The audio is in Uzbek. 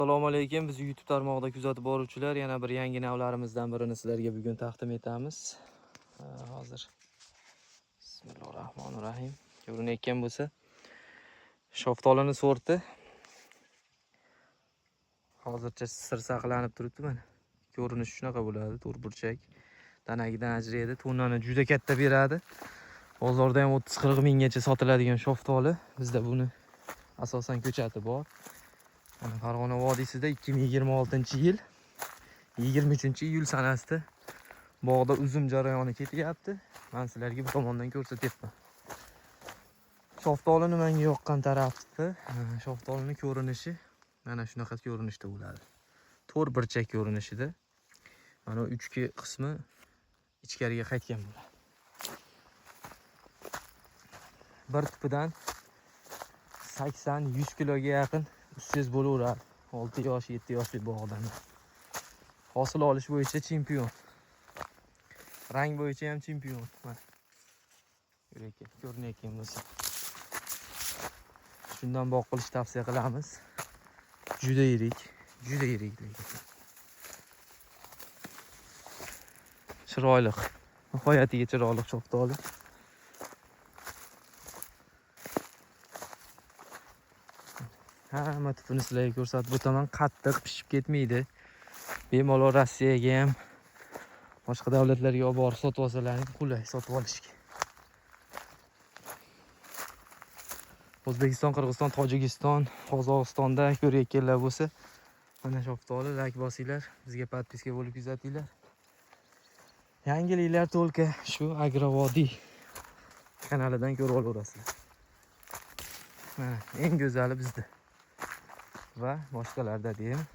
Assalomu alaykum. Bizni YouTube tarmog'ida kuzatib boruvchilar, yana bir yangi navlarimizdan birini sizlarga bugun taqdim etamiz. Hozir Bismillahirrohmanirrohim. Ko'rinayotgan bo'lsa, shaftolini sorti hozircha sir saqlanib turibdi mana. Ko'rinishi shunaqa bo'ladi, to'rtburchak. Danagidan ajraydi, tonnani juda katta beradi. Bozorda ham 30-40 minggacha sotiladigan shaftoli. Bizda buni asosan ko'chati bor. Mana Farg'ona vodiysida 2026-yil 23-iyul sanasida bog'da uzum jarayoni ketyapti. Men sizlarga bu tomondan ko'rsatyapman. Shaftolini menga yoqqan tarafi, shaftolini ko'rinishi mana shunaqa ko'rinishda bo'ladi. To'rtburchak ko'rinishida. Mana uchki qismi ichkariga qaytgan bo'ladi. Bir tupidan 80-100 kiloga yaqin ustiz bo'laveradi. 6 yosh, 7 yoshli bog'dan. Hosil olish bo'yicha chempion. Rang bo'yicha ham chempion. Mana. Ko'rinayotgan bo'lsa. Shundan bog' qilish tavsiya qilamiz. Juda yirik, juda yirik lekin. Chiroyli. Nihoyatiga chiroyli shaftoli. Hamma tupini sizlarga ko'rsatib o'taman. Qattiq pishib ketmaydi. Bemalol Rossiyaga ham, boshqa davlatlarga olib borib sotib olsalaring qulay sotib olishga. O'zbekiston, Qirg'iziston, Tojikiston, Qozog'istonda ko'rayotganlar bo'lsa, mana shaftoli like bosinglar, bizga podpiska bo'lib kuzatinglar. Yangiliklar to'lka shu Agrovodiy kanalidan ko'rib olaverasizlar. Mana eng go'zali bizda va boshqalarda deymi.